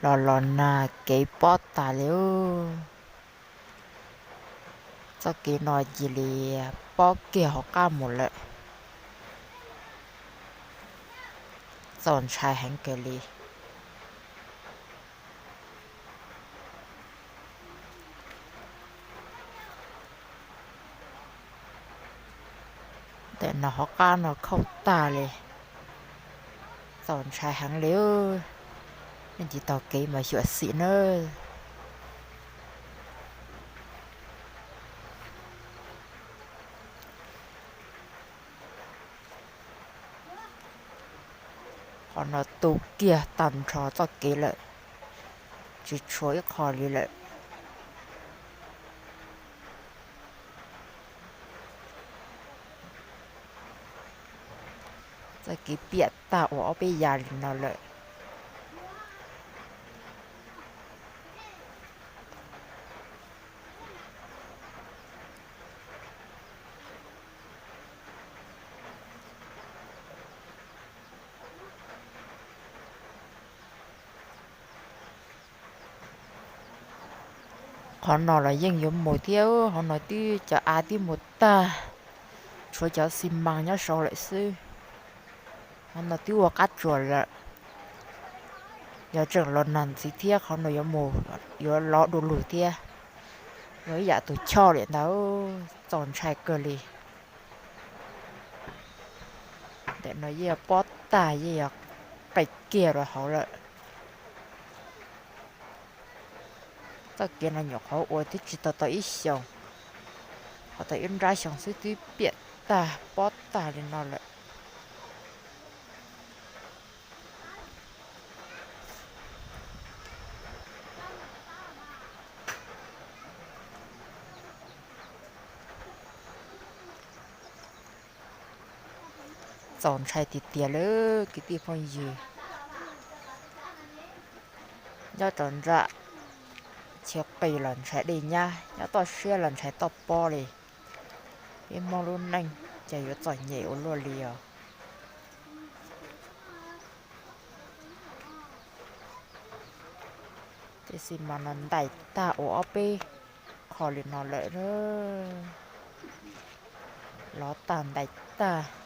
Los los nag kev pob tas li. Txoj kev no cia li pob kiag hauv qab mus lawm. Txaus ntshai heev kawg li. Ntawm no hauv qab no khauj tag li. Txaus ntshai heev li. Nej ntsia taug kev mas xyuam xim nawb. Qhov no tu kiag tag nrho txoj kev lawm, tsis tshuav ib qho li lawm. Txoj kev piam tag ua ob peb yav li no lawm. Qhov no los yeej yuav mus thiab, hauv no twb cov av twb mus tag, tshuav cov xi mas nyob saud lawm xwb. Hauv no twb ua qab tsuas lawm. Yog tseem los nag ntxiv thiab qhov no yuav mus, yuav lov du lug thiab. Yog ib yam tus choj li ntawd, txaus ntshai kawg li. Ntawm no yeej yog pob tag, yeej yog qe kiag rau hauv lawm. Txoj kev no nyuam qhuav ua twb tsis tau tau ib xyoos, ho tau ib nrab xyoo xwb twb piam tag pob tag li no lawm. Txaus ntshai tiag tiag li kwv tij phooj ywg. Nyob rau nram chiv qis los ntshai dej nyab, nyob toj siab los ntshai toj pob li. Peb Hmoob lub neej cas yuav txom nyem ua luaj li os. Tej xi mas no ntais tag ua ob peb qho li no lawm. Lov tag ntais tag.